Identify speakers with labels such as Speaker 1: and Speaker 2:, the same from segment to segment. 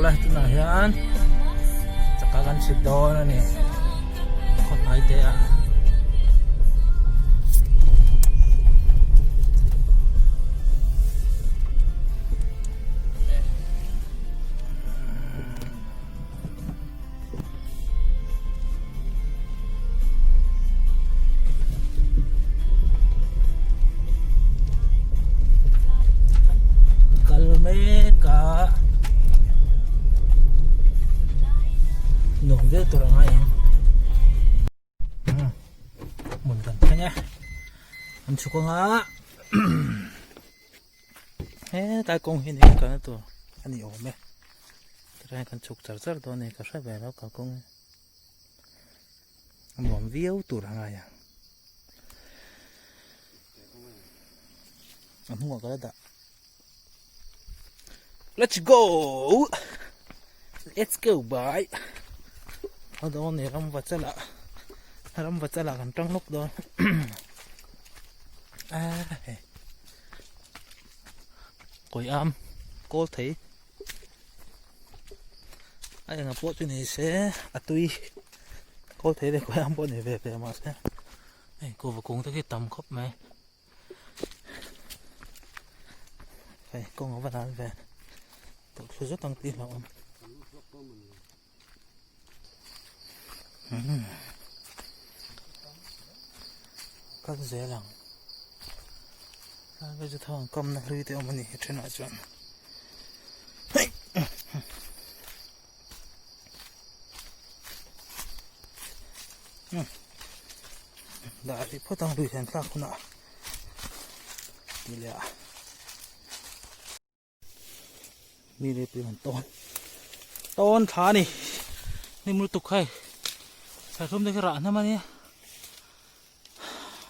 Speaker 1: a tunah hian chaka kan chhit dawn a ni khaw hnai te ah. Kal mek a nuam viau tur a ngai ang hmun kan thleng e an chhuk anga hetlai kawng hi ni kalna tur a ni awm e. Tichuan kan chhuk char char dawn a ni ka hre ve lo kalkawng hi a nuam viau tur a ngai ang a hnungah ka la dah let's go let's go bye a dawn ni ram va chala ram va chala kan tang lawk dawn a hei kawi am kawl thei. A enga pawh chu ni se a tui kawl thei leh khawi ang pawh ni ve ve mahse hei kuhva kung te khi tam khawp mai hei kawng a va dan ve tawh thlu zet ang tih hlauhawm kal zel ang tlai chu thang kamna hlui te awm a ni he thenah chuan dah rih phawt ang lui hian thlak hunah tih leh ah. Mi leh pui an tawn tawn thla a ni hnim lutuk hei serthlum te khi rah hnam a nia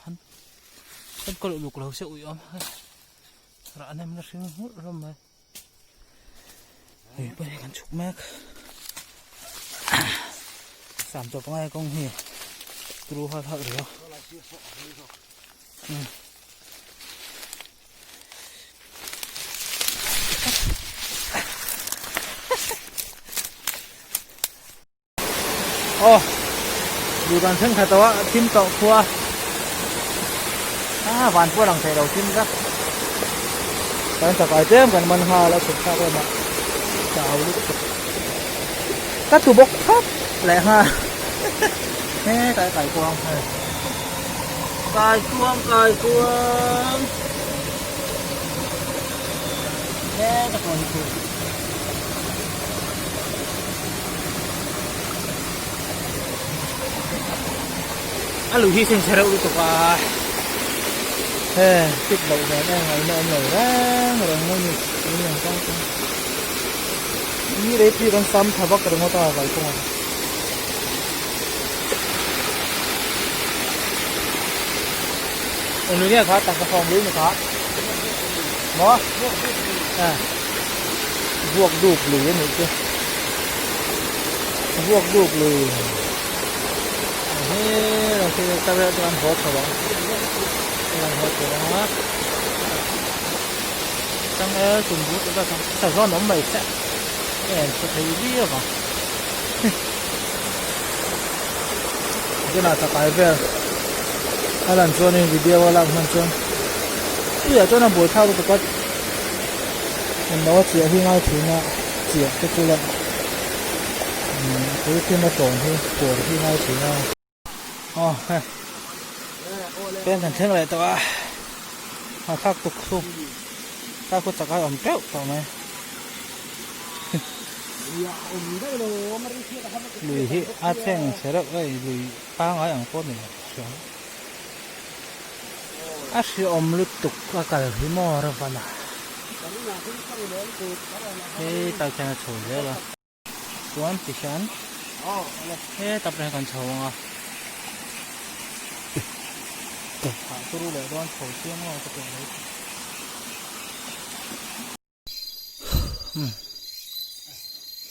Speaker 1: an enkawl uluk lo se ui awm hei rah hnem na hring hmurh hlawm mai ui pawh hi kan chhuk mek sam chawp ngai kawng hi turu hal hal riau. Aw duh dan thenkhat tawh a thim tawh khua a van pawh a lang thei lo thim vek kan chakai tlem kan man nghal a chhuk thlak lamah chau lutuk ka tu bawk thap leh nghal hetlai kaikuang hei. Kaikuang kaikuang heta pawh hi chu a lui hi chhengchhe reuh lutuk a he fit loh nen em ngaihna awm lo reng reng mai ni tui ang tang tang ni rei pui kan sam tha vak ringawt a kalkawngah. Eng lui nge kha tangka sawm lui ni kha maw a vuak duk lui a nih chu vuak duk lui he lo khi ka vel chuan haw chho ang kan haw chho ang a chang e tum but ka sazawn awm mai se en chho thei viau ang. Tunah chakai vel a lan chuanin video a lak hman chuan puiah chuan a buai thlak lutuk a englo a chiah hi ngai thin a chiah te chu leh a pui thim a tawn hi pawr hi ngai thin a aw hei peng kan thleng leh tawh a ngaihthlak tuk chu tlai khaw chakai awm teuh tawh mai. Lui hi a chheng chhe reuh a lui pangngai ang pawh a ni lo hriau a hreawm lutuk a kal hi maw ravan a hei tak hian a chho zel a chuan tikhian hetah pawh hian kan chho ang a hah turu leh dawn chho chiang maw ka tih mai.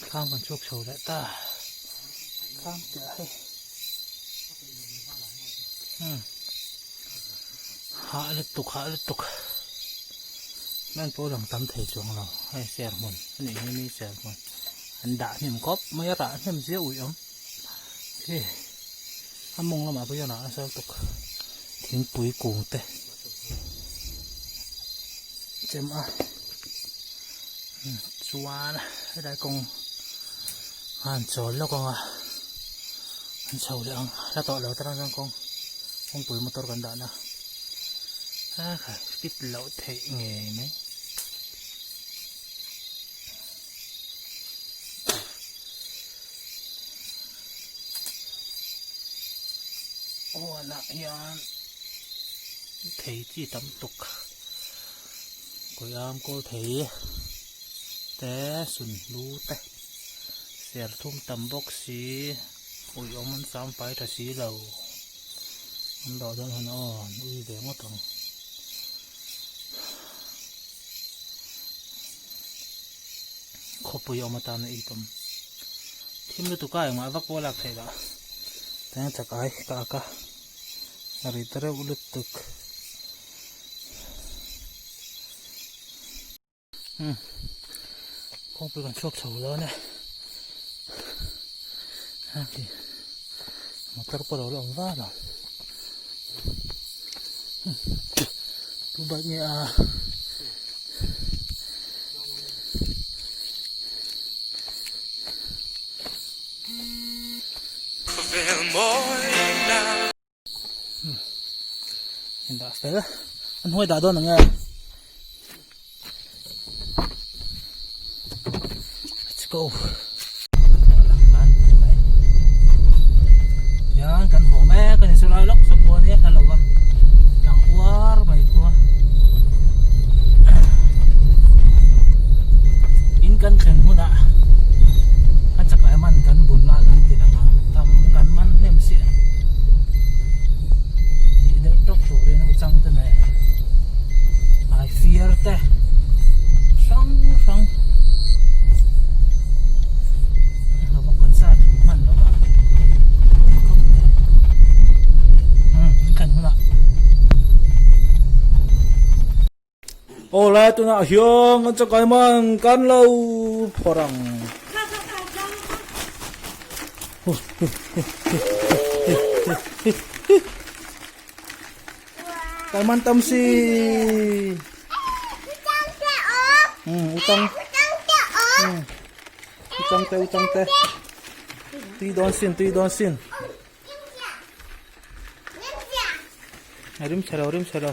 Speaker 1: Thlam kan chhuak chho leh ta thlam piah hei hah lutuk hah lutuk men pawh lang tam thei chuang lo hei ser hmun a nih hi mi ser hmun. An dah hnem khawp mai a rah hnem zia uih awm khi a mawng lamah pawh hian a rah nasa lutuk thingpui kung te chem a chuan helai kawng a han chawl lawk ang a an chho leh ang la tawh lo tan chuan kawng kawngpui motor kan dahna a kha fit loh theih ngei mai. Huanah hian thei chi tam tuk kawiam kawl thei te sunhlu te serthum tam bawk si uiawm an sam fai tha si lo an dawh dawn hun aw an ui ve ngawt ang. Khawpui awm atana ei tum thim lutuk a engmah vak pawh a lak theih loh teng chak ai ka ak a a rit reuh lutuk umm kawngpui kan chhuak chho dawn e hei motor pawh a lo la awm vak lo tu bike nge a. Dah fel an huai dah dawn ang e let's go hian kan haw mek a ni chu lai lawk saw pawh ania hla lo va lang uar mai khua in kan thlen hunah a chakai man kan bun a kan ti lang ang tam kan man hnem si ang tih deuh tawk turin u chang te nen ai fiar te hrang hrang hlawhmawk kan sa thum hman lo a khawp mai umm in thlen hunah Aw lai tunah hian kan chakai man kan lo phawrh ang. Kai man tam si. Utang. Utang te utang te. Tui dawn sin tui dawn sin. Rim chhe lo rim chhe lo.